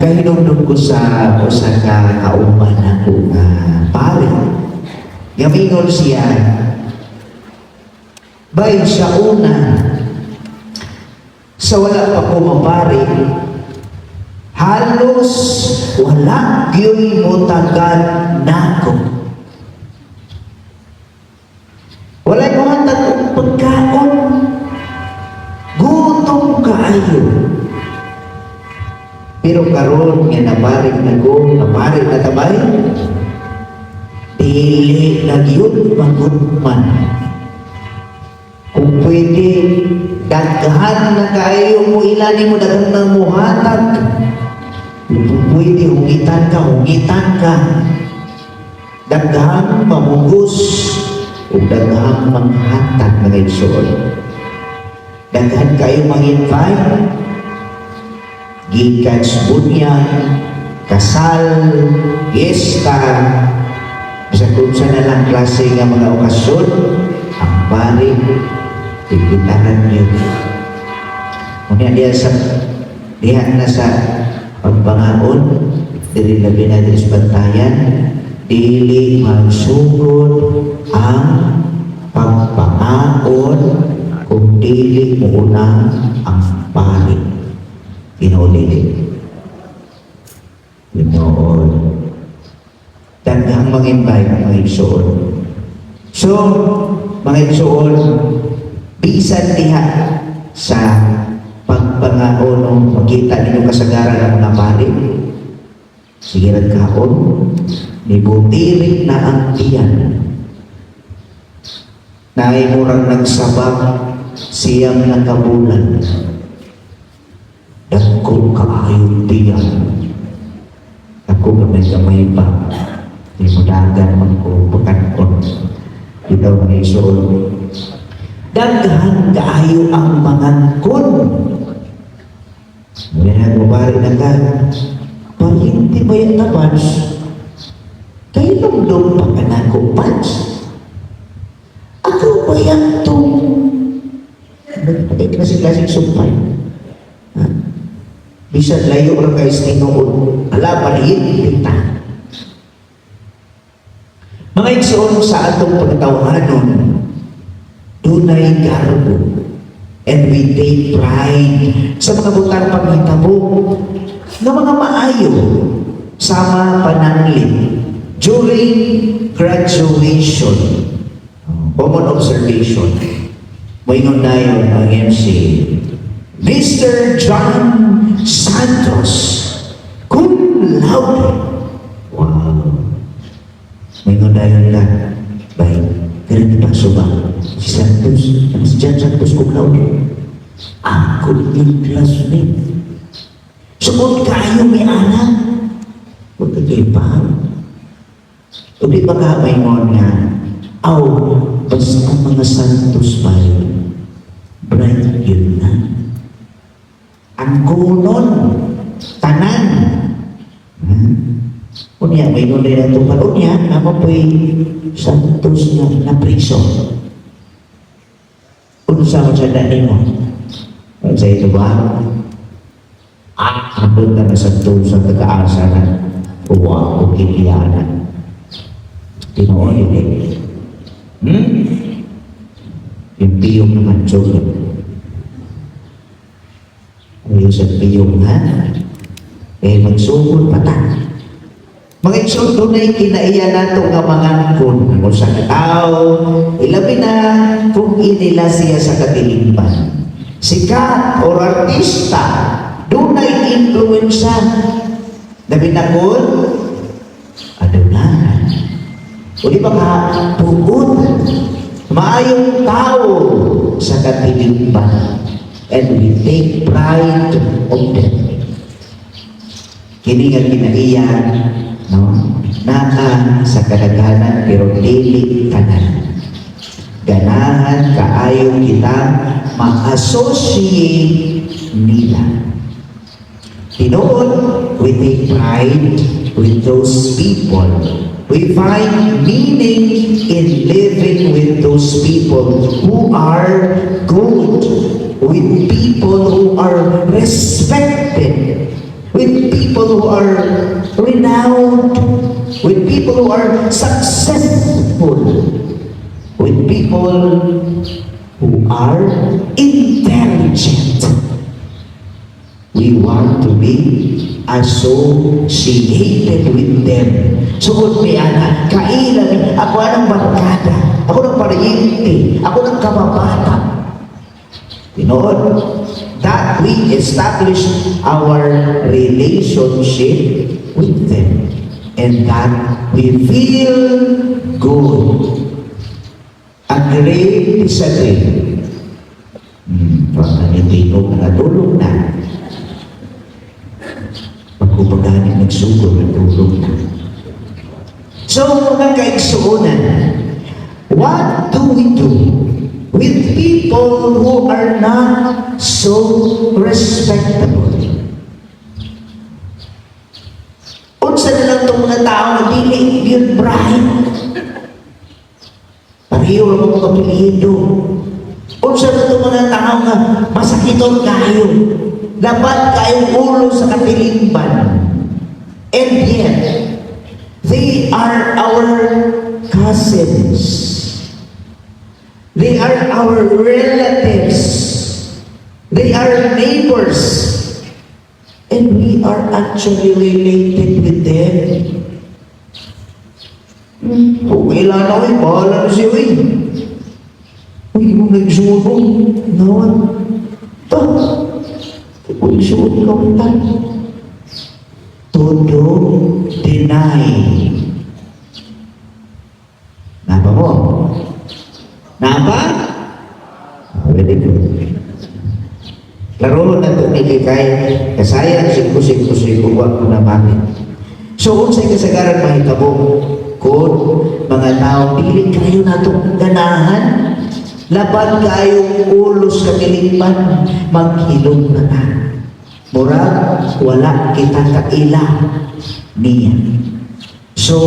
Kahinumdum ko sa usa ka kauban nako nga pare. Nga mingon siya, "Bay, sa una, sa wala pa ko mapari, halos wala gyud motagad nako. Wala ko hatag og pagkaon. Gutom kaayo. Pero karon nga napari na ko, napari na ta bay, dili na gyud magutman. Kung pwede, daghan na kaayo mo ilani mo, daghan na muhatag. Kung pwede, hungitan ka, hungitan ka. Daghang mamugos ug daghang manghatag, mga igsoon. Daghan kayo mang-invite gikan sa bunyag, kasal, fiesta, bisan kung sa na lang klase nga mga okasyon, ang pari, imbitahan niyo. Unya diha sa diha na sa pagpangaon, diri labi na diri sa Bantayan, dili magsugod ang pagpangaon kung dili muuna ang pari. Tinuod dili? Tinuod. Daghang mang-invite, mga igsoon. So, mga igsoon, bisan diha sa pagpangaon, no, makita ninyo kasagaran ng mga pari, sige rag kaon, nibutirik na ang tiyan. Naay murang nagsabak 9 na kabulan. Dagko kaayo tiyan. Ako gamay-gamay pa. Di mo dagan man ko pagkaon. Bitaw, mga igsoon. Daghan kaayo ang mangangkon. Ngayon, mabari na ka. Paryente ba yan na, Pads? Kahinumdum pa ka nako, Pads? Ako ba yan itong nagpatay klase-klaseng sumpay? Ha? Bisan layo ra kay sa tinuod, ala, paryente ta. Mga igsoon, sa atong pagtawhanon, dunay garbo. And we take pride sa mga butang panghitabo nga mga maayo, sama pananglit during graduation. Common observation. Moingon dayon ang MC, "Mr. John Santos, cum laude." Wow. Moingon dayon ka, "Bay, ganun ba ba? Si Santos, si John Santos, cum laude. Ako yung classmate. Sukod kayo may anak. Huwag ka kay pa. O di ba ka maingon nga, aw, basta mga Santos bay, bright yun na. Ang kunon, tanan. Unya, may din na itong unya, ako po'y Santos nga na priso. Unsa man sa nimo? Unsa ito ba? Ah, doon na sa sa taga-asa na uwa o kiliyana. Tinuod dili? Yung piyong naman, joke. Ano sa piyong, ha? Eh, magsugod pa ta. Mga igsoon, dunay kinaiya nato nga mangangkon ang usa ka tawo, ilabi na kung inila siya sa katilingban. Sikat or artista, dunay impluwensya. Labi na kung adunahan. O di ba ka tugod, maayong tao sa katilingban. And we take pride of them. Kini nga kinaiya, no, naa sa kadaghanan pero dili tanan. Ganahan kaayo kitang ma-associate nila. Tinuod, we take pride with those people. We find meaning in living with those people who are good, with people who are respected. With people who are renowned, with people who are successful, with people who are intelligent. We want to be associated with them. Sugod mi ana, kaila mi, ako anang barkada, ako ng paryente, ako ng kababata. Tinuod, that we establish our relationship with them and that we feel good. Agree, disagree? Pag nangitingog, natulog na. Pagkubaganin nagsugod, natulog na. So, mga kaigsuonan, what do we do with people who are not so respectable? Unsa na lang itong mga tao na dili yun bright? Pareho lang mga kapilido. Unsa na itong mga tao nga masakiton kayo? Labad kayong ulo sa katilingban. And yet, they are our cousins. They are our relatives. They are neighbors. And we are actually related with them. Okay lang na, uy. Bahala na siya, uy. Uy, mo nagsuot mo. Nawat. Ta. Uy, suot ka ta. Todo deny. Napa mo? Napa? Ah, very good. Laro na ito ni kay kasayang singko singko singko wa ko na bakit. So unsay kasagaran mahitabo kung mga tao dili kayo nato ganahan, labad kayong ulos katilingban, maghilom na ta. Murag wala kita kaila niya. So,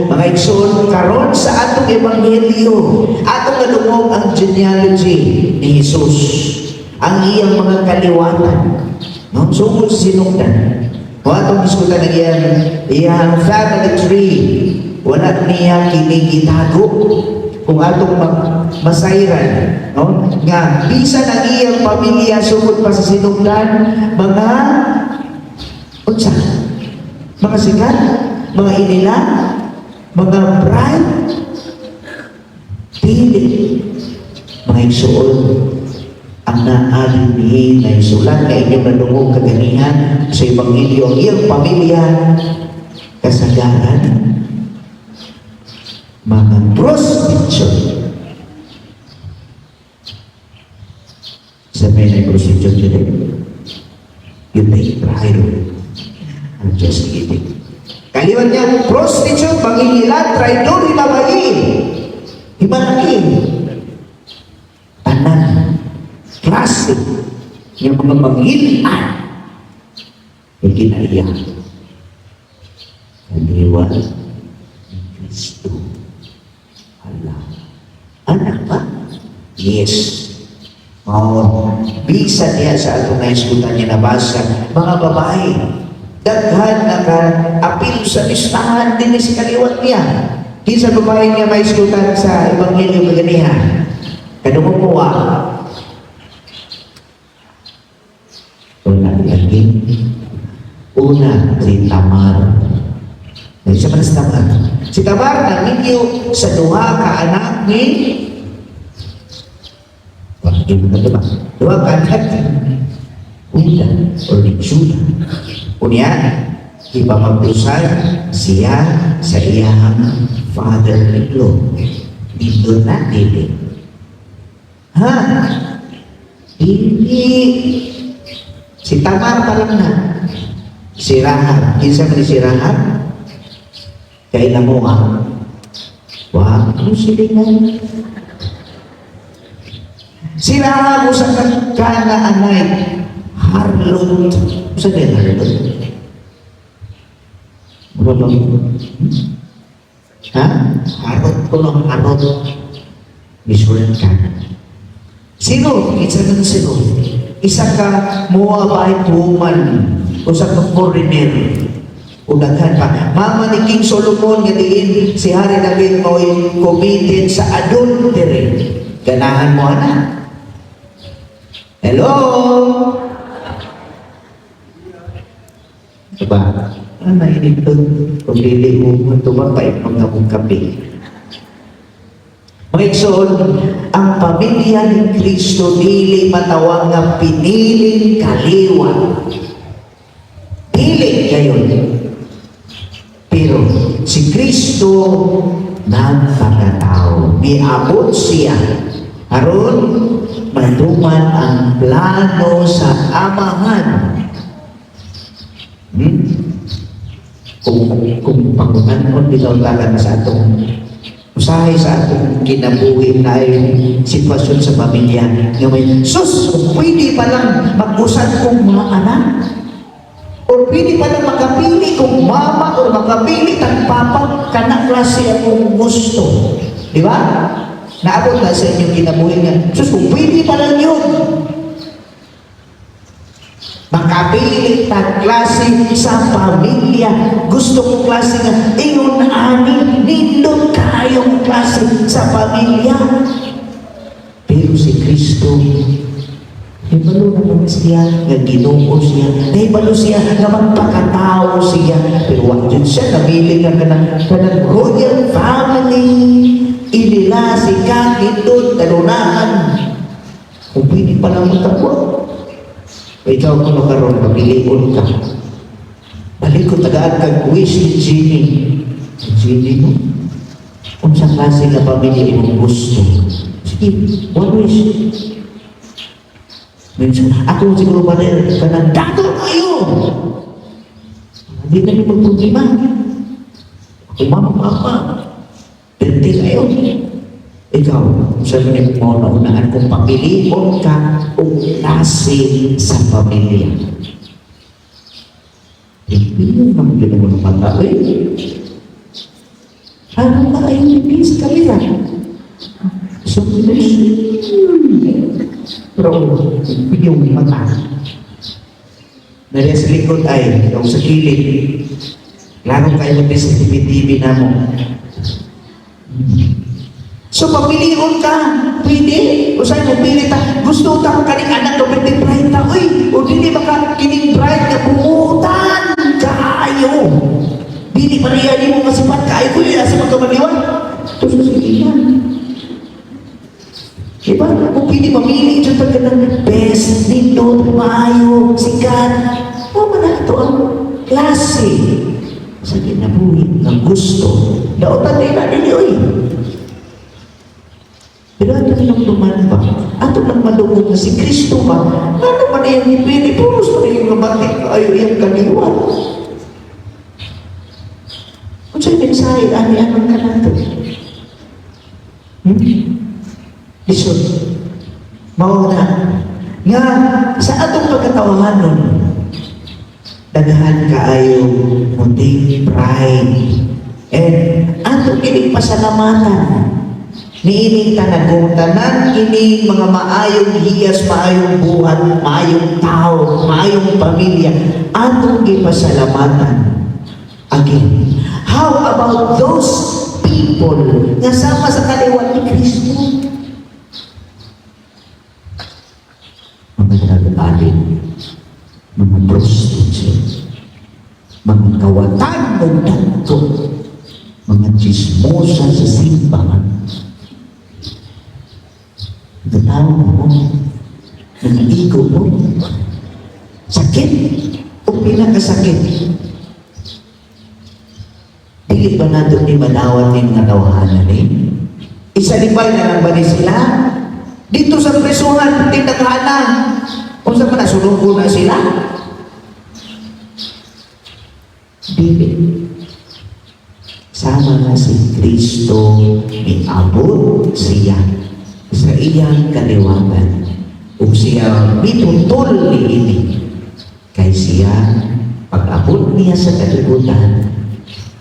mga igsoon, karon sa atong ebanghelyo, atong nadungog ang genealogy ni Jesus, ang iyang mga kaliwatan. No? Sugod sa sinugdan. O atong iskutan ang iyang family tree. Wala niya kini gitago. Kung atong masayran, no? Nga bisan ang iyang pamilya sugod pa sa sinugdan, mga unsa? Mga sikat, mga inila, mga bright, dili. Mga igsuon, ang naali ni na isulat nga inyong nadungog kaganihan sa Ebanghelyo, ang iyang pamilya, kasagaran, mga prostitute. Sa may na prostitute today, you take pride of it. I'm just kidding. Kaliwat niya, prostitute, mangingilan, traidor, himabayi, himalaki, tanan, klase, yung mga mangilan, yung kinaiya. Kaliwat ni Kristo. Hala. Anak ba? Yes. Oh, bisan niya sa atong naiskutan niya nabasa, mga babae, daghan naka-apil sa listahan din sa kaliwat niya. Kinsa babae niya maiskutan sa Ebanghelyo kaganiha? Kadungog mo ah. Una lagi. Una, si Tamar. Isa man si Tamar. Si Tamar naminyo sa duha ka anak ni. Wag mo na diba? Duha ka anak ni Huda or ni Judah. Unya, ipamagdusan siya sa iyang father-in-law. Dito na dili. Ha? Dili. Si Tamar pa lang na. Si Rahab. Kinsa man ni si Rahab? Kay mo ah. Wa, ano silingan? Si Rahab usa ka Canaanite harlot. Usa kay harlot? Ano ba? Ha? Harot ko lang, harot. Visual ka. Sino? Isa ka sino? Isa ka Moabite woman. Usa ka foreigner. O daghan pa. Mama ni King Solomon nga diin si Hari David mo'y committed sa adultery. Ganahan mo ana? Hello? Diba? Ah, mainit to. Kung dili mo ito ba, paipang akong kape. Mga igsoon, ang pamilya ni Kristo dili matawag nga piniling kaliwat. Dili gayon. Pero si Kristo nagpakatao. Miabot siya. Aron matuman ang plano sa Amahan. Kung pangutan-on bitaw tagan sa atong usahay sa atong kinabuhi na ay sitwasyon sa pamilya nga may sus, kung pwede pa lang mag-usad kong mga anak or pwede pa lang makapili kong mama or makapili tag papa, kana klase akong gusto, di ba? Naabot na sa inyong kinabuhi nga sus, kung pwede pa lang yun, makapili tag klase sa pamilya. Gusto ko klase nga ingon ani, nindot kayong klase sa pamilya. Pero si Kristo, hibalo naman siya nga Ginoo siya, hibalo siya nga magpakatao siya, pero wa jud siya namili nga kanang royal family, inila si nindot talunahan. Kung pwede pa lang magtagwa. O ikaw kuno karon, pamilion ka. Balik ko tagaan kag wish ni Jimmy. Si Jimmy mo. Unsa klase nga pamilya imong gusto? Sige, one wish. Minsan, ako siguro ba rin, kanang dato kayo! Hindi na niyo magproblema. Ako mama, papa. Pwede kayo. Ikaw, sa mga mo naunahan kung pamilion ka o klase sa pamilya. Hindi naman ginawa ng mata. Eh, ano ba kayo bibis kamera? So, pero yung mata. Nariya sa likod ay, o sa kilid. Klaro kayo mo sa TV-TV na mo. So, pamilion ka, pwede. Usay mo pili ta. Gusto ta kaning anak ko pwede bright ta. Uy, o dili baka kining bright nga buutan kaayo. Dili pareha nimo masipat kaayo ko asa magkamaliwan. Ito sa sige na. Diba? Kung pwede mamili dyan pagka ng best, nindot, maayo, sikat. O man na ito ang klase sa kinabuhi ng gusto. Daotan din na dili, oy. Pero ato hinumduman ba? Ato lang madungog na si Kristo ba? Ano man iyang ipili? Puros man iyang mabatik kayo iyang kaliwat. Kung sa'yo mensahe, ani anong ka nato? Lisod. Mao na. Nga, sa atong pagkatawahan nun, daghan kaayo munting pride. And atong kining pasalamatan niining tanan, kung tanan kining mga maayong hiyas, maayong buhat, maayong tao, maayong pamilya, atong gipasalamatan. Again, how about those people nga sama sa kaliwat ni Kristo? Mga drug addict, mga prostitute, mga kawatan og dagko, mga chismosa sa simbahan. Nagtao mo, nag-igo mo, sakit, o pinakasakit. Dili ba nato ni manawat ni mga tawhanan eh? Isalipay na lang ba ni sila? Dito sa presuhan, tindaghana. Kung sa man, sunugo na sila. Dili. Sama nga si Kristo, miabot siya sa iyang kaliwatan. Ug siya miputol niini. Kay siya, pag-abot niya sa kalibutan,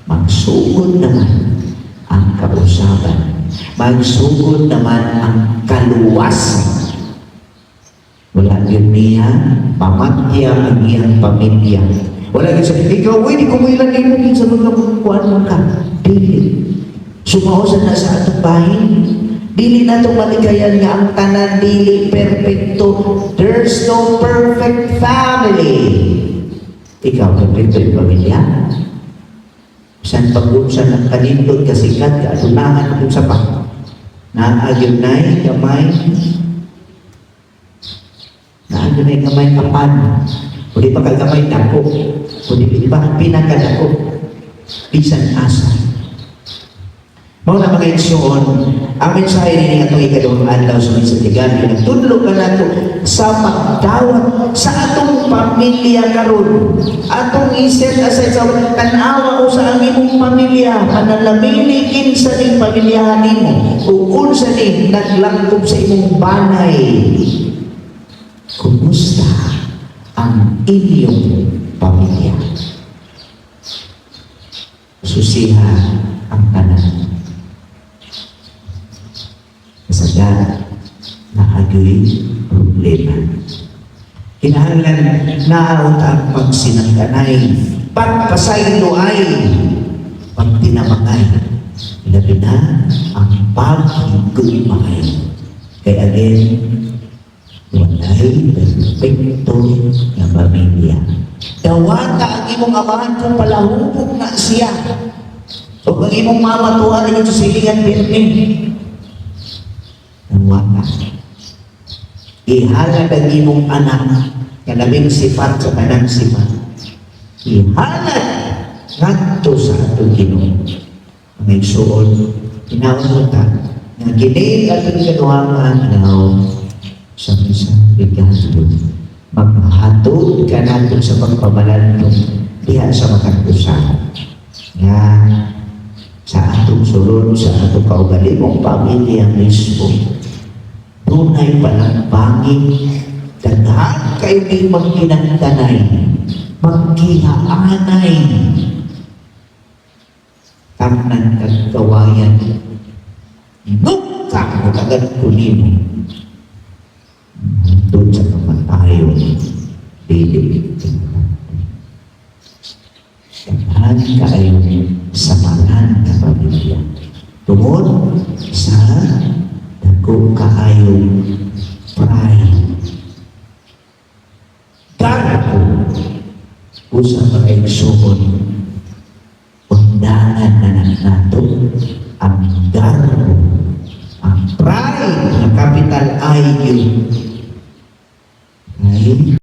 magsugod naman ang kausaban. Magsugod naman ang kaluwasan. Wala yun niya pamatya ang iyang pamilya. Wala yun sa, ikaw, uy, di ko mo ilan nimo sa mga kuan mo ka. Dili. Sumausan na sa atong bahin. Dili na itong malikayan nga ang tanan dili perfecto. There's no perfect family. Ikaw, perfecto yung pamilya. Bisan pag-unsa ng kanindot, kasikat, kaadunahan, kung sa pa. Naa gyud na'y gamay. Naa gyud na'y gamay kapan. O di pa kagamay dako. O di pa pinakadako. Bisan asa. Mao na, mga igsoon, ang mensahe nini atong ikaduhang adlaw sa Misa Tigabi, nagtudlo ka nato sa pagdawat sa atong pamilya karon. Atong i-set aside sa tan-awa ko sa ang imong pamilya, panalamini kinsa ning pamilyahan nimo ug unsa ni naglangkob sa imong banay. Kumusta ang inyong pamilya? Susiha ang tanan. Kasagad naa gyoy problema. Kinahanglan naot ang pagsinangkanay, pagpasaylo ay, pagtinabangay, labi na ang paghigugmaay. Kaya again, walay perfecto nga pamilya. Dawata ang imong amahan kung palahubog na siya. O ang imong mama tuwa rin sa silingan pirmi. Dawata. Ihalad ang imong anak nga labing sifat sa tanang sifat. Ihalad ngadto sa atong Ginoo. Mga igsoon, hinaon ta nga kini atong ikaduhang adlaw sa Misa Regalo, maghatod ka nato sa pagpamalandong diha sa makatusahan nga sa atong sulod, sa atong kaugalingong pamilya mismo, dunay palambangin, daghan kayo ni magkinagkanay, magkihaanay, tanan kagkawayan, nukka mo ko nimo doon sa kamatayon, dili daghan kaayo samaran nga pamilya tungod sa dako kaayong pride, garbo. Usa, mga igsoon, undangan na lang nato ang garbo, ang pride na capital I U.